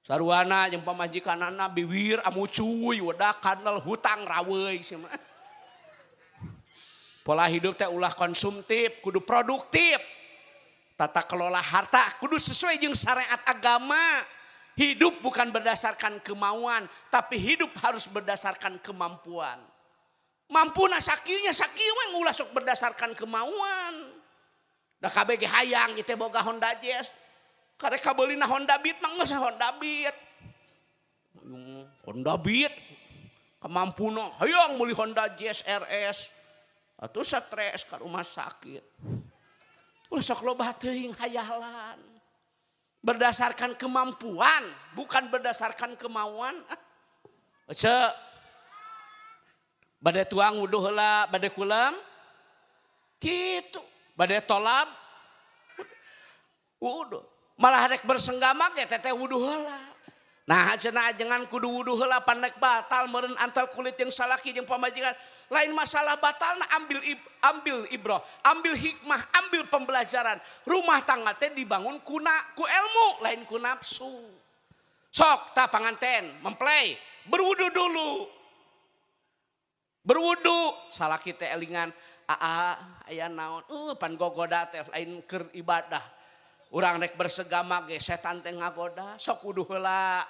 Sarwana jeung pamajikanana biwir amucuy wedak kanal hutang raweuy sia mah. Pola hidup teh ulah konsumtif, kudu produktif. Tata kelola harta kudu sesuai jeung syariat agama. Hidup bukan berdasarkan kemauan, tapi hidup harus berdasarkan kemampuan. Mampu na sakieu nya sakieu we, ulah sok berdasarkan kemauan. Da kabeh ge hayang ieu teh boga Honda Jazz. Karek kabeulina Honda Beat mah geus Honda Beat. Honda Beat kemampuna hayang meuli Honda Jazz RS. Atuh stres ka rumah sakit. Ulah sok loba teuing hayalan. Berdasarkan kemampuan, bukan berdasarkan kemauan. Ah. Ece. Bade tuang wuduh heula, bade kulem. Kitu. Bade tolab. Wuduh. Malah rek bersenggama ge teteh wuduh heula. Nah, cenah ajengan kudu wuduh heula pan rek batal meureun antal kulit jeung salaki jeung pamajikan. Lain masalah batal, nah ambil ibroh, ambil hikmah, ambil pembelajaran. Rumah tangga teh dibangun ku ilmu, lain ku nafsu. Sok tah panganten, mempelai, berwudu dulu. Berwudu, salaki teh elingan, aa aya naon, pan gogoda teh lain keur ibadah. Urang rek bersegama ge setan teh ngagoda, sok wudu heula.